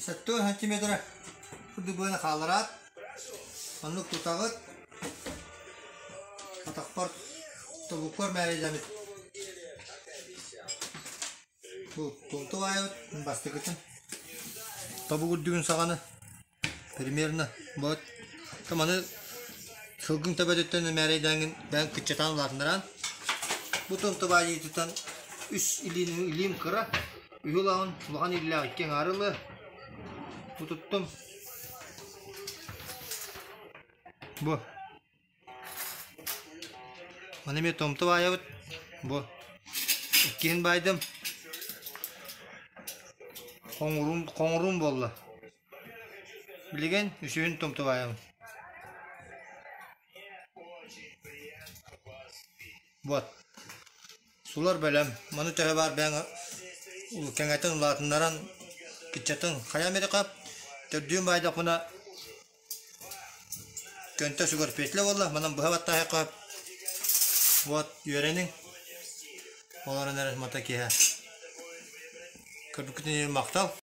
70 сантиметра курдук быаны хааллараат, оннук тутаҕыт, атахпар тобукпар мээрэйдэммит бу тумту баайабыт бастакытын тобук үрдүгүн саҕаны Примерно вот маны сылгыҥ төбөтүттэн мээрэйдээҥҥин бэйэҥ кыччатан улаатыннаран бу томтубаайыытыттан үс илиини илиим кыра үһү ылаҕын улахан илиилээх икки аҥаары ылыа бу туттум бу Маны эмиэ томто баайабыт. Бу иккиһин баайдым. Хоҥуруум, хоҥуруум буолла. Билигин үсүһүн томто баайабын. Вот. Сулар бэлэм. Маны төһө баар бэйэҥ кэҥэтэн улаатыннаран кыччатын хайа эмит хап төрдүөн баайдахпына Көнтө сүгэр петля буолла, манан быһа баттаһыахха вот үөрэниҥ. Олорон эрэ мата киһи. Көрбүккүтүн иһин махтал.